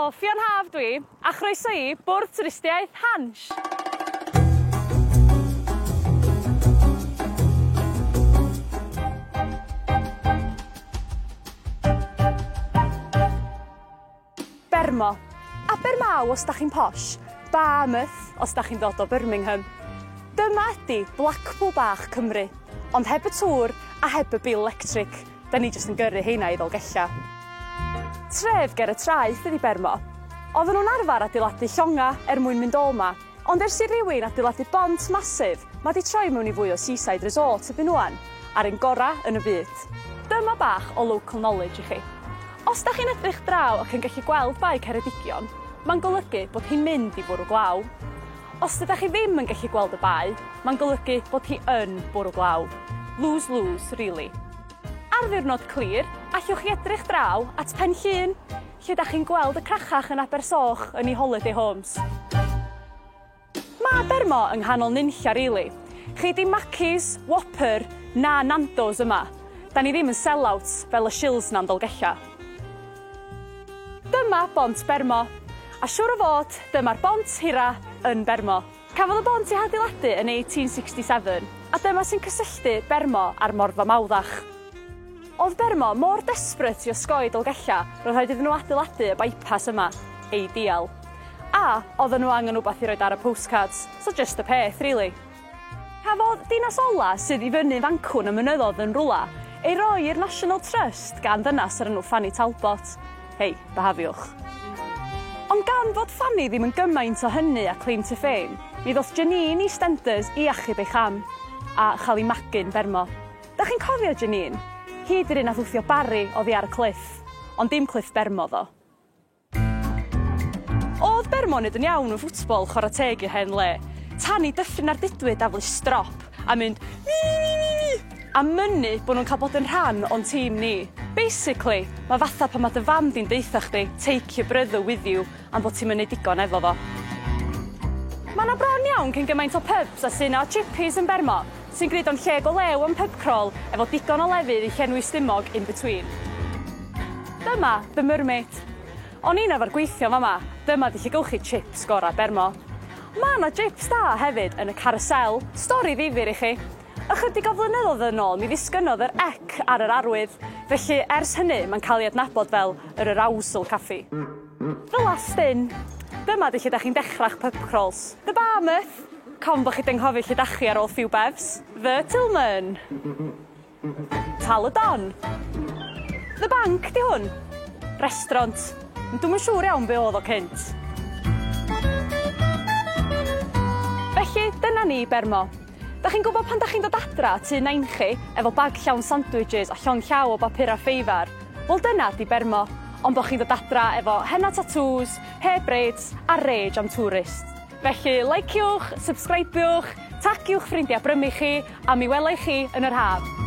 Helo, Ffion Haf dwi, a chroeso i Bwrdd Twristiaeth Hansh. Bermo. Abermaw os 'dach chi'n posh, Barmouth os 'dach chi'n dod o Birmingham. Dyma ydi Blackpool bach Cymru, ond heb y tŵr a heb y bil lectric. 'Da ni jyst yn gyrru heina i Ddolgella. Tref ger y traeth ydi Bermo. Oedden nhw'n arfer adeiladu llonga er mwyn mynd o 'ma, ond ers i rywun adeiladu bont masif, mae 'di troi mewn i fwy o seaside resort erbyn ŵan, a'r un gora yn y byd. Dyma bach o local knowledge i chi. Os 'dach chi'n edrych draw ac yn gallu gweld Bae Ceredigion, mae'n golygu bod hi'n mynd i fwrw glaw. Os dydach chi ddim yn gallu gweld y bae, mae'n golygu bod hi yn bwrw glaw. Lose-lose, rili. Ar ddiwrnod clir, allwch chi edrych draw at Pen Llŷn, lle 'dach chi'n gweld y crachach yn Abersoch yn eu holiday homes. Ma' Bermo yng nghanol nunlla rili. Chei di Mackies, Whopper, na Nando's yma. Da ni ddim yn sell-outs fel y shills 'na yn Dolgella. Dyma Bont Bermo. A siŵr o fod, dyma'r bont hira yn Bermo. Cafodd y bont ei hadeiladu yn 1867, a dyma sy'n cysylltu Bermo a'r Morfa Mawddach. O'dd Bermo mor desperate i osgoi Dolgella, roedd rhaid iddyn nhw adeiladu y bypass yma. Eidial. A, odden nhw angen wbath i roid ar y postcards, so jyst y peth, rili. Cafodd dinas ola, sydd i fyny fancwn y mynyddodd yn rwla, ei roi i'r National Trust gan ddynas o'r enw Fanny Talbot. Hei, behafiwch. Ond gan fod Fanny ddim yn gymaint o hynny a claim to fame, mi ddoth Janine EastEnders i achub ei cham, a chael ei magu'n Bermo. Dach chi'n cofio Janine? Hi 'di'r un nath wthio Barry oddi ar y cliff. Ond dim cliff Bermo ddo. O'dd Bermo neud yn iawn yn ffwtbol chwara teg i'r hen le. Tan i Dyffryn Ardudwy daflu strop a mynd mi-mi-mi-mi a mynnu bo' nw'n ca'l bod yn rhan o'n tîm ni. Basically, ma' fatha pan ma' dy fam di'n deutha chdi take your brother with you am bo' ti'm yn neud digon efo fo. Ma' 'na bron iawn cyn gymaint o pubs a sy 'na o chippies yn Bermo. Sy'n gwneud o'n lle go lew am pub crawl efo digon o lefydd i llenwi stumog in between. Dyma The Mermaid. O'n i'n arfer gweithio fama, dyma 'di lle gowch chi chips gora Bermo. Ma' 'na jips da hefyd yn y Carousel, stori ddifyr i chi. Ychydig o flynyddoedd yn ôl mi ddisgynnodd yr ec ar yr arwydd, felly ers hynny mae'n cael ei adnabod fel yr Arousal Caffi. The Last Inn. Dyma 'di lle 'dach chi'n dechrau'ch pub crawls. The Barmouth. Com bo' chi 'di anghofio lle 'dach chi ar ôl few bevs. The Tillman. Tal y Don. The Bank 'di hwn. Restaurant. Ond dwi'm yn siŵr iawn be' o'dd o cynt. Felly, dyna ni, Bermo. Dach chi'n gwbod pan 'dach chi'n dod adra at tŷ nain chi, efo bag llawn sandwiches a llond llaw o bapura ffeifar? Wel dyna 'di Bermo. Ond bo' chi'n dod adra efo henna tatŵs, hair braids, a rage am tourists. Felly, liciwch, subscribiwch, tagiwch ffrindiau brymu chi, a mi wela i chi yn yr haf.